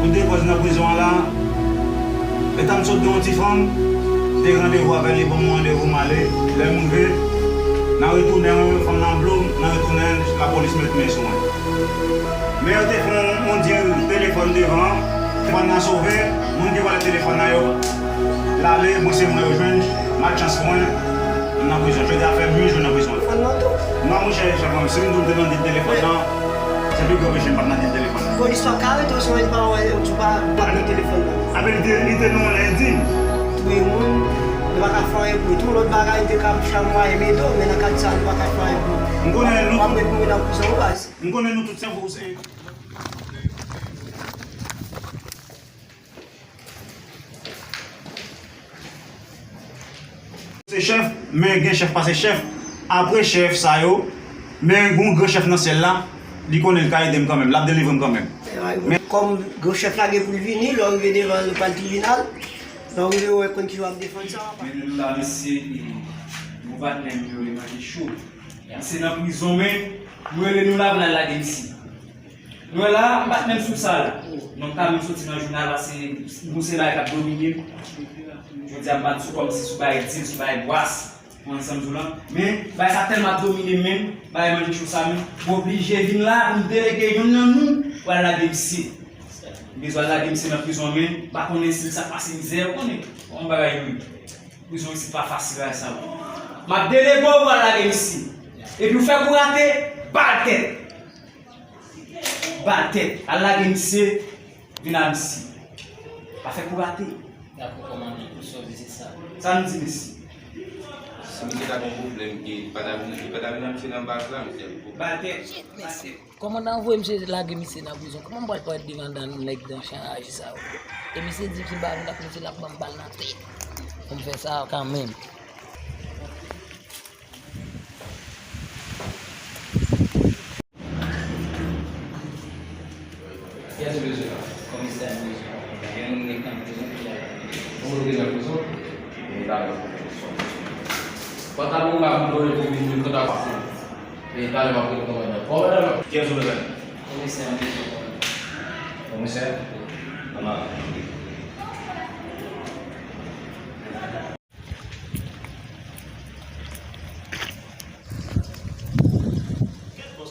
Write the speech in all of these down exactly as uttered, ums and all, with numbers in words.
M te pòz nan prizon an la, eta m sot gen yon ti fanm, m te gen randevou avè li, bon, m randevou m ale, lè m rive, nan retounen, fanm nan blo m, nan retounen, lapolis met men sou mwen. Men yo te fè yon, yon dil telefòn devan, telefòn nan sove, moun ki vòlè telefòn nan yo, l ale, mwen se mwen yo jwenn, malchans mwen, m nan prizon. Jodi a fè uit jou nan prizon. Telefòn nan tou? Non, monchè, chèf mwen, si m di w m te nan dil telefòn nan, se pi gwo peche m pa t nan dil telefòn nan. Polis pa ka arete w si w pa wè, w di w pa, w pa t nan telefòn nan. Apre li te, li te nan yon lendi. Touye moun, nou pa ka fè anyen pou li. Tout lòt bagay, li te ka chanm mwayen ede w, men nan kad sa, nou pa ka fè anyen pou li. M konnen nou. W ap ret mouri nan prizon wi baz. M konnen nou tout se fou, se. Se chèf, men gen chèf pase chèf. Apre chèf sa yo, men gen yon gran chèf nan syèl la, li konnen l ka ede m kanmenm, l ap delivre m kanmenm. Men kòm gran chèf la gen pou l vini, lè w rive devan l, ou pral tribinal, lè w rive, w konn kijan w ap defann sa. Men nou la, mesye, e, nou patnè m yo, e manje cho. Misye nan prizon, men nou rele nou la pou n al lage misye. Nou wè la, m pa t menm sou sa la. Non, m ta menm soti nan jounal, pase nou se bagay k ap domine m. Jodi a, m pa t sou kòmsi sou bagay dil, sou bagay bwas, ou konprann sa m di w lan. Men, bagay sa tèlman ap domine m menm, bagay manje cho sa menm, m oblije vin la pou m delege youn nan nou pou al lage misye. M bezwen al lage misye nan prizon, men m pa konnen si l sa pase mizè, ou konnen kòman bagay yo ye. Prizon isit pa fasil, bagay sa yo. M ap delege w pou al lage misye. Epi w fè kou rate, bal tèt. Bal tèt. Al lage misye, vin a misye. Pa fè kou rate. Dakò, kòmandan, pou sòti se sa. Sa nou di, mesye? Si misye ta gen pwoblèm, li pa ta vin, li pa ta vin a misye nan baz la, misye. Bal tèt. Bal tèt. Kòmandan voye misye lage misye nan prizon. Kòman m pral parèt devan dan nèg dan chan raje sa yo? E misye di m si m pa vin ak misye, l ap ban m bal nan tèt. Pou m fè sa kanmenm. Kiyès ou bezwen la? Komisè a bezwen. Gen moun ki nan prizon ki la. Yon moun ki nan prizon? Li ta nan prizon. Pantalon la, m dwe pou vin kontak pase. E talè m ap rele kòmandan. Kòmandan, kiyès ou bezwen? Komisè a bezwen. Komisè? Ann ale.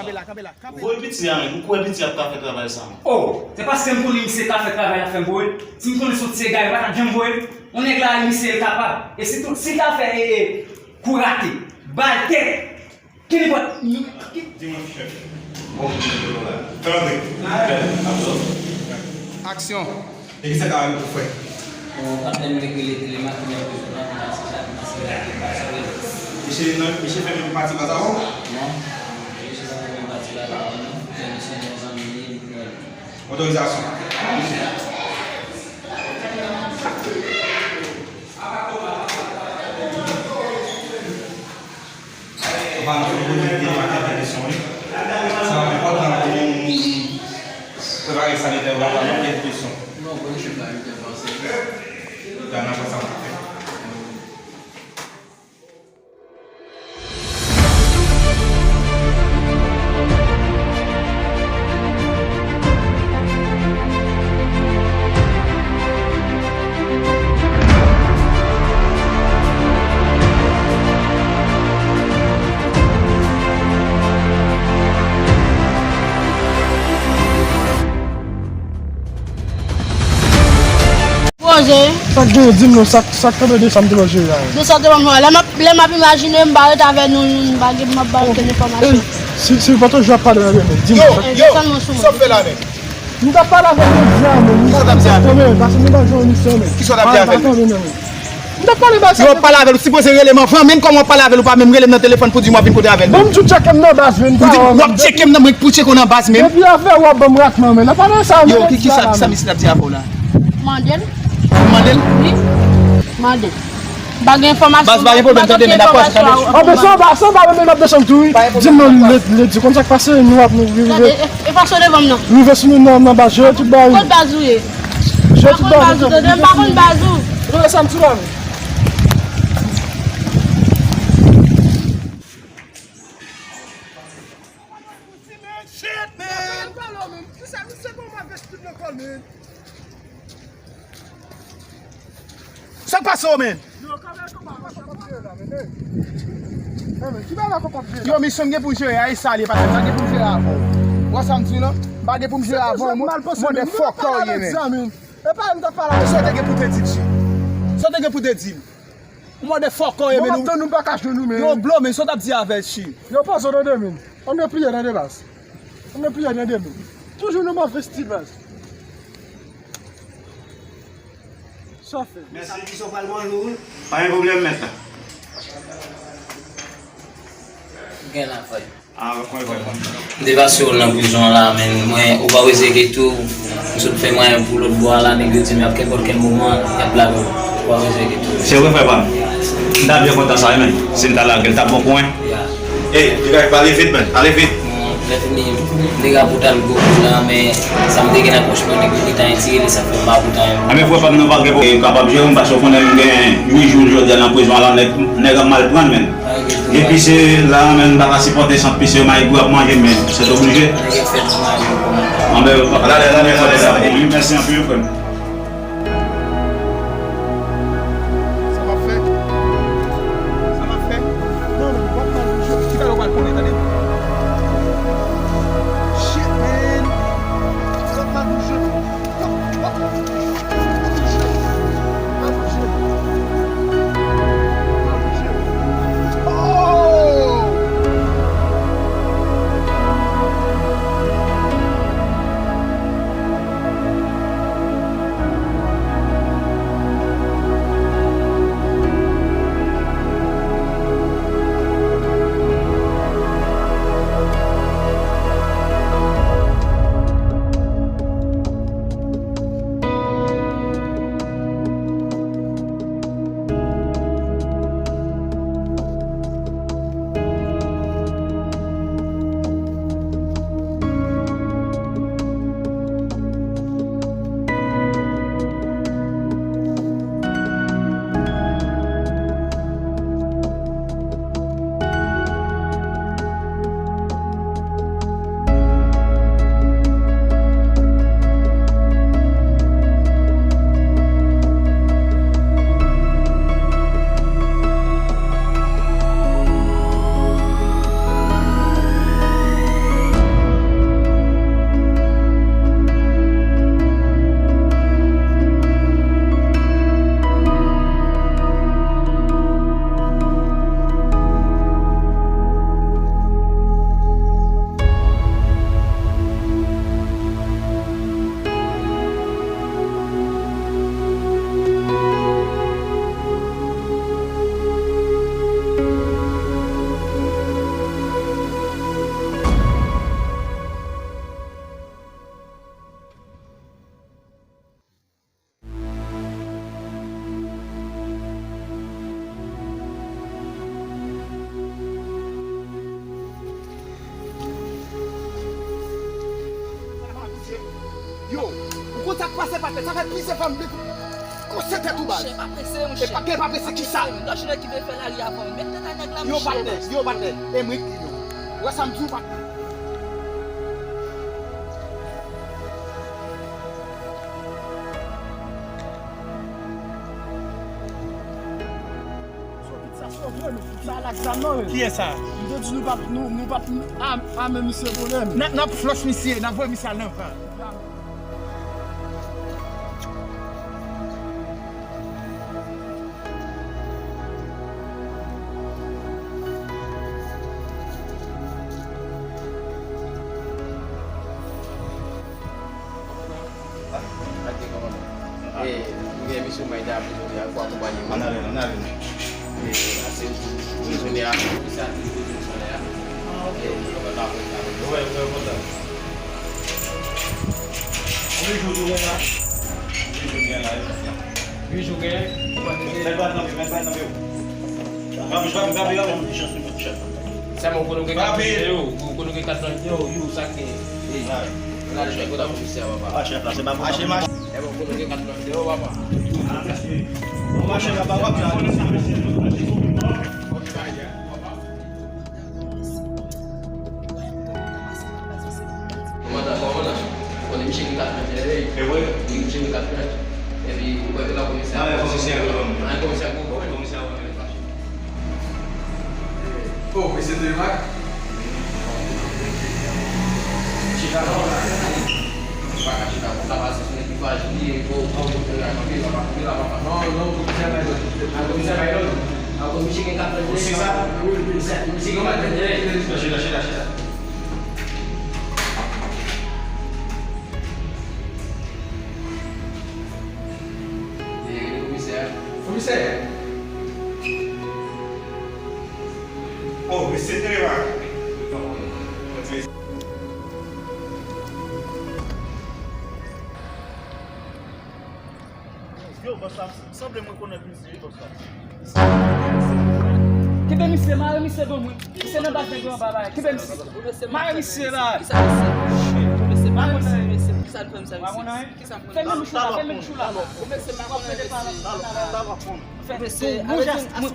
Kanpe la, kanpe la, kanpe la. Voye piti a, men. M kwè piti ap ka fè travay sa, men. Oh, se paske m konnen misye ka fè travay la fè m voye l. Si m konnen se yon ti egare, m pa t ap janm voye l. Yon nèg la, misye, l kapab. E si tout, si l ta fè, e, e, kou rate, bal tèt, ki nenpòt, ki... Di mwen, chèf. Bon, fè antre. Aksyon. E kisa ka rive pou fè? Bon, patnè m te rele Telematik nan prizon nan, pou n al chèche ak misye la, te pa sou rezo. Misye nan, misye fè menm pati baz avè w? Non. Misye pa fè menm pati baz avè m, non. Se misye yon zanmi li, li te rele. Otorizasyon. Anba nou fè poze Telematik kèk kesyon, wi. Sa va enpòtan pou nou prepare sa, lè yo va ba nou kèk kesyon. Non, bon, chèf la, li te panse. Gade nan sa m fè. Poze. Sa k genyen, di m non, sa k, sa k kanpe de sa m te wè jere a. De sa w te wè m wè. Lè m ap, lè m ap imajine, m pa ret avè nou, m pa gen, m ap ba okenn enfòmasyon. Si, si w pa toujou ap pale nan remen, di m. Yo, yo, sa w fè la menm? M t ap pale avè l jodi a menm. Kisa w t ap di avè l? Paske nou pa jwenn misyon menm. Kisa w t ap di avè l? M t ap pale avè l. M t ap pale baz sa. Yo, pale avè l, ou sipoze rele m anvan, menm kòman w pale avè l, ou pa menm rele m nan telefòn pou di m w ap vin kote avè l. Bon, m toujou tcheke m nan baz, men. Pou di m w ap tcheke m nan, mwen pou tcheke m nan baz menm. Depi afè w ap ban m ratman, men. L ap pale sa, men. Yo, ki, kisa, kisa misye t ap di avè w la? Mande l. Mande l? Wi. Mande l. M pa gen enfòmasyon. Baz, pa gen pwoblèm, tande, men n ap pase, tande. Anben, sa w pa, sa w pa renmen, n ap desann tou, wi. Di m non, lè, lè di konn sa k pase, nou ap, nou rive. Tande, e, e pase devan m non. Rive sou nou nan, nan baz, jere tout bagay. Kot baz ou ye? Jere tout bagay. M pa konn baz ou, tande, m pa konn baz ou. Rele sa m sou la, wi. Shit, man! Kisa misye gon move stil nan kò l, man? Sa k pase w, menn? Yo, misyon m gen pou m jere a, e sa l ye, paske m pa gen pou m jere avè w. W wè sa m di w lan? M pa gen pou m jere avè w, motherfucker w ye, menn. E pa m t ap pale avè w. Sa w te gen pou te di m, Chi? Sa w te gen pou te di m? Motherfucker w ye, menn. Mwen m ap tann ou, m pa ka jwenn ou, menn. Yo, blo, menn, sa w t ap di avè l, Chi? Yo, pase w tande, menn. Ann repliye tande, baz. Ann repliye tande, menn. Toujou nan move stil, baz. Sa fè. Mèsi. Kisa w pral manje, wi? Pa gen pwoblèm, mèt la. Gen la, frè. Ah, mwen, mwen, mwen. M te pase w nan prizon an la, men mwen, ou pa wè se ke tou, m sot fè mwayen pou lòt bò a la, nèg yo di m ap kenpòt kèl moman, y ap lage w. Ou pa wè se ke tou. Se vre, frè pa m. M ta byen kontan sa, wi, men. Si m ta lage l, t ap bon pou mwen. Ya. Ey, piga, pale vit, men. Pale vit. Bon, lè fini, m te ka pou t al gwo kou la, men sa m te gen nan pòch mwen, nèg yo gentan retire li, sa fè m pa pou t anyen. A, men frè pa m nan pa gen pwoblèm, kapab jere m, paske w konnen m gen uit jou jodi a nan prizon an la, nèg, nèg ap mal pran m, men. Gen pise la, men m pa ka sipòte sant pise yo, mayigou ap manje m, men. Sètoblije. Nèg yo fè m mal, yo, kòman? Anben, pa, pa, pa, mèsi anpil, frè m. Sa m ap fè? Sa m ap fè? Non, non, w ap mal bouje. Ki bagay w pral konnen, tande? Shit, man. W ap mal bouje. W ap, w ap mal bouje. W ap mal bouje. W ap mal bouje. Oh! Yo, ou konn sa k pase, patnè? Sa fè plizyè fwa m vle konsèt tèt ou, baz. Monchè, pa prese, monchè. E pa gen pa prese kisa? Lòt jounen ki vle fè lari avan m, met tèt a nèg la, monchè. Yo, patnè, yo, patnè. E m ret li, yo. Ou wè sa m di w, patnè? Sa, pit sa sove, men pit sa al ak zam nan, men. Kiyès sa? M te di nou p ap, nou, nou p ap am-, ame misye vòlè, men. N a, n ap flòch misye, n ap voye misye al nan van. Gade kòman. E, ou gen misyon mwen te ap bezwen pou akonpaye mwen. Ann ale, ann ale. E, ase prizonye a, ki sa ki prizonye a. Ah, ok. E, nou pa ta konn. Ou wè, ou wè kontan. Konbyen jou nou gen la? Konbyen jou nou gen la, e? Uit jou gen. Mèt bal nan men, mèt bal nan men. Sèlman ou konnen ou gen kat dantite yo, ou konnen ou gen kat dantite yo, yo, sa k gen. Ey, la, jwenn kontan komisè, papa. Ah, chèf la, se pa kontan. Mache, mache. Sèlman ou konnen ou gen kat dantite yo, papa. Ah, mèsi. Bon, mache, papa, w ap la. Kòmandan, kòmandan, ou konnen misye gen kat dantite, ey. E vre? Wi, misye gen kat dantite. Epi ou kwè ke la komisè a... Nan komisè a, komisè a. Oh, mesye Telemaque. Chita non. Ou pa ka chita konsa, paske se yon ekipaj li ye, fò w pran wout la kanpe, la pa kanpe, la pa kanpe. Non, non, komisè pa yon. A komisè pa yon. A komisè gen kat trannde. Ou si sa? Wi, wi. Misye gen kat trannde. Chita, chita, chita, chita. Komisè. Komisè. Oh, mesye Telemaque. Yo, bòs la, sanble m rekonèt misye, wi, bòs la. Kenbe misye, mare misye ban mwen. Misye nan baz nèg yo anba la. Kenbe misye. Mare misye la. Kisa misye? Mesye, mare misye, mesye. Kisa n fè m sa, mesye? Kisa m fè m sa? Fèmen bouch ou la, fèmen bouch ou la. Mesye, m pa konnen, mesye. Mesye,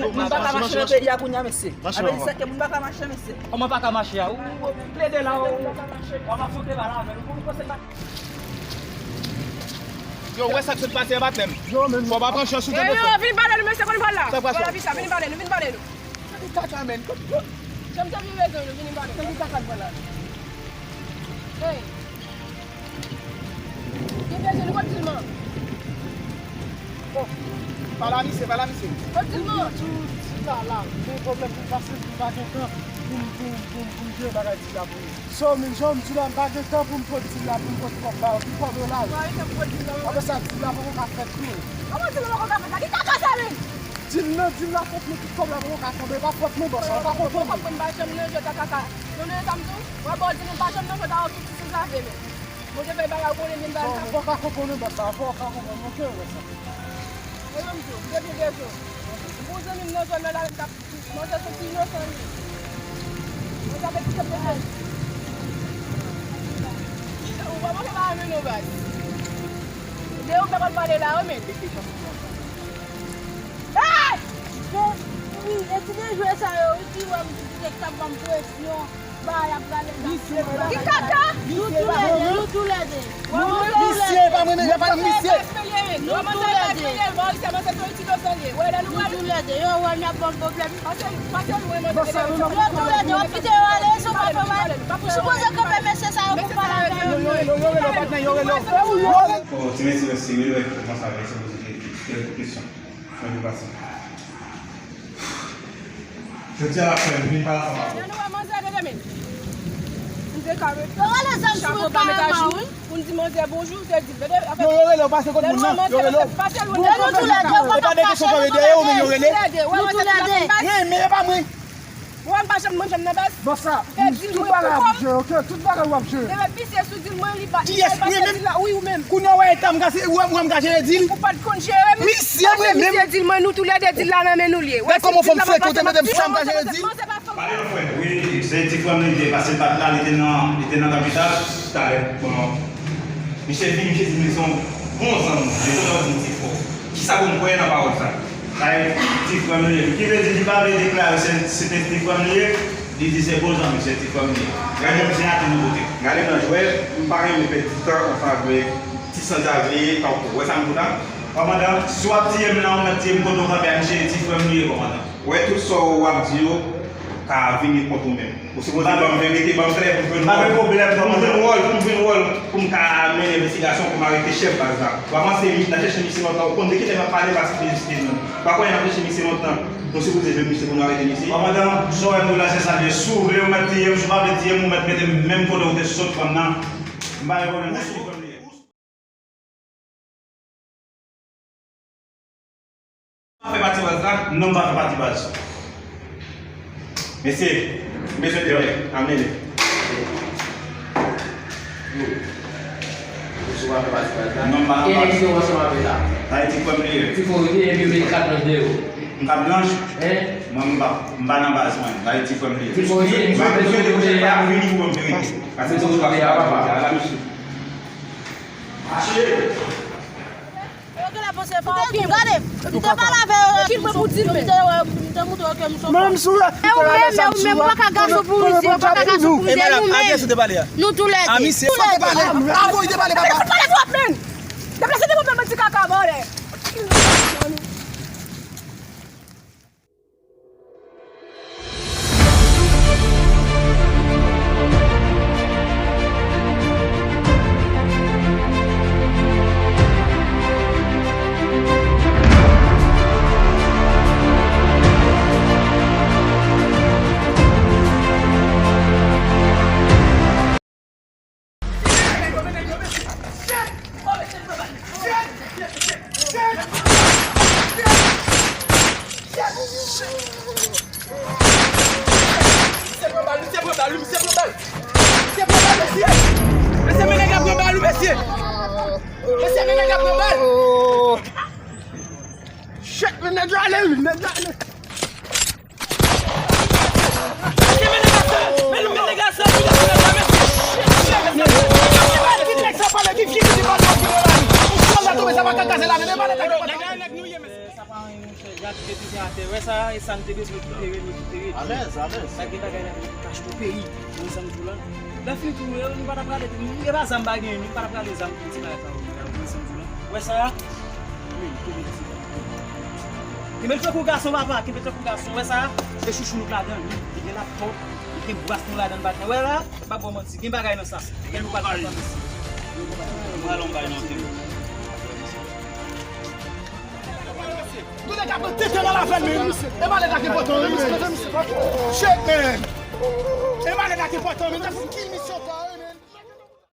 mwen pa ka mache nan peyi a kounye a, mesye. Sa vle di ke mwen pa ka mache, mesye. Kòman w pa ka mache a? Ou, ou plede la, ou, ou pa ka mache. W ap afwonte bal avè l. Ou, ou panse pa... Yo, ou wè sa k sot pase anba tè m? Fò w pa pran chans ou tande fè. Yo, vin pale nou, mesye, konn pale la. Sa k pase? Vin pale nou, vin pale nou. Tande kaka, menn. Janm te vin bezwen nou, vin pale. Tande kaka, vwala. Hey. Ki bezwen nou, kot Dilman? Bon, pale a misye, pale a misye. Kot Dilman? Tou, Dila la, gen pwoblèm pou m pase, pou m pa gen tan pou m, pou m, pou m, pou m jere bagay Dila pou li. So, men, jan m di w la, m pa gen tan pou m pot Dila, pou m pot kòb ba yo. Ki kòb yo la? Apre sa, Dila poko ka fèt tou. Kòman Dila poko ka fèt la? Ki kaka sa, menn? Dila, Dila fèt, men ki kòb la poko ka tonbe. Pa fòt mwen, bòs la, ou pa konprann. Ou konprann, m pa janm nan jwèt a kaka. Non, non, sa m di w, wè, bò, di nou pa janm nan jwèt a okipe ti zave, menn. Mwen te fè bagay, ou konnen, vin ba l. Fò w pa ka konprann, bòs la, fò w ka konprann, oke, bòs la. E menm tou, m te byen bezwen. M pou zanmi m nan zòn nan la, m t ap Manzè se ti inosan li ye. Manzè avèk ti kèt mesye. Ou pa manke pa renmen non baz. De ou pè kòl pale la, wi, men. Hey! Wi, e ti de jwe sa yo, wi, ki wè m di k ap ban m presyon. Ba y ap gade l ap fè bagay. Ki kaka? Nou toulède, nou toulède. Misye pa mwen, men, pa misye. Nou toulède. Nou toulède. Yo wè m y ap ban m pwoblèm. Yo toulède, w ap kite yo ale, si w pa fè bagay. Ou sipoze kanpe mesye sa yo pou pale avè yo. Bon, ti mesye yo serye, yo kòmanse avè yo, se poze kèk kesyon. Mwen te pase. Jodi a la fè, vin pale ansanm avè w. Lè nou wè manzè, tande men. M te ka ret chapo pa met ajou, pou n di manzè bonjou, te di l, tande. Yo, yo rele w, pase kot moun nan, yo rele w. Lè nou toulède, w ap pase. E pa de kesyon sa yo dèyè w, men yo rele. Nou toulède. Men, men e pa mwen. Ou wè m pa janm, mwen janm nan baz. Bon, sa, tout bagay w ap jere, oke? Tout bagay w ap jere. Depi misye sou dil mwen, li pa, li pa pase dil la, wi, ou menm. Kounye a w wè eta m kase, ou wè, ou wè m ka jere dil. Ou pa t konn jere, misye, wi, menm. Misye dil mwen, nou toulède dil la nan men nou l ye. Gad kòman fò m swete, ou te mete m sa m ka jere dil. Pale non, frè. Wi, se ti frè m li te, paske l pa t la, li te nan, li te nan kapital. Talè, bon. Misye vini, misye di m li se yon bon zanmi. Li te nan di m ti frè. Kisa pou m kwè nan pawòl sa? Sa e ti frè m li ye. Ki vle di li pa vle deklare se, se te ti frè m li ye. Li di se bon zanmi, se ti frè m li ye. Gade misye a tou nou kote. Gade nan jwèt, m pa renmen pèdi tan ansanm avèk ti sanzave tankou w. Wè sa m di w la? Kòmandan, si w ap tiye m la, ou mèt tiye m kote w kanpe a, misye di ti frè m li ye, kòmandan. Wè tout sa w ap di yo ka vini kont ou menm. Ou sipoze ban m verite, ban m klè pou m jwenn wòl. Pa gen pwoblèm, kòmandan. Pou m jwenn wòl, pou m jwenn wòl, pou m ka mennen envestigasyon, pou m arete chèf baz la. W ap panse m ap chèche misye lontan, ou konn de kilè m ap pale, paske se jistis menm. W ap konnen m ap chèche misye lontan. Nou sipoze jwenn misye pou nou arete misye. Kòmandan, sa w wè m di w la, se sa l ye. Si w vle, ou mèt tiye m, si w pa vle tiye m, ou mèt mete m menm kote ou te sot pran m nan. M pa gen pwoblèm. Pa fè pati baz la? Non, m pa fè pati baz. Mesye, m bezwen de nèg. Amenn li. Mesye, w pa fè pati baz la? Non, m pa nan baz. Ki eleksyon w ansanm avè l la? Sa e ti frè m li ye. Ti frè w li ye, epi w mete kat blanch deyò. M kat blanch? Hein? Mwen, m pa, m pa nan baz mwen. Sa e ti frè m li ye. Ti frè w li ye, m pa bezwen w kote a. M vini pou ban m verite. Paske m sot pase a papa. Ala mesye. Mache! Yo gen la panse fò w pim. Gade, m te pale avè yo. Ki mwen pou di l, men? M te wè, m te montre yo ke m se yon... Menm si w... E ou menm, e ou menm, ou pa ka gason pou misye, ou pa ka gason pou misye, nou menm. Nou toulède. Nou toulède. Avan w te pale, papa. Ou pale twòp, menn. Deplase devan m, bandi kaka vòlè. Misye pran bal, misye pran bal, misye pran bal. Misye pran bal, mesye. Mesye, men nèg la pran bal, mesye. Mesye, men nèg la pran bal. Shit, men nèg la ale, wi, nèg la ale. Mesye, men nèg la sa, men, men nèg la sa, men nèg la sa, mesye. Shit, mesye. Ki nèg sa pale, ki, ki, ki pale, ki pale. Ou chòl la tonbe, sa pa ka kaze la, men pale, nèg la, nèg nou ye, mesye. Sa pa anyen, monchè. Jacques te touche atè. Wè sa, e sa n te bezwen kite rele, kite rele. Alèz, alèz. Sa gen bagay la, nou kache pou peyi. Mwen, sa m di w lan. Lè fini tou, nou pa t ap rale, nou, e pa zam pa gen, nou pa t ap rale zam pou ti bagay sa yo. Mwen, sa m di w lan. Wè sa? Wi, kenbe l, kenbe l tankou gason, papa, kenbe l tankou gason. Wè sa? Se chouchou nou k ladan l, wi. Li gen laptop, li gen bras nou ladan l, patnè. Wè la? M p ap ba w manti, gen bagay nan sa. Gen nou pa t kontan, mesye. Mwen, alon bay non, kenbe. Tout nèg ap pran tenten nan lavèn, men. E malèt la ki enpòtan, men. Shit, man. E malèt la ki enpòtan, men. N ap fouti kill misye ankò.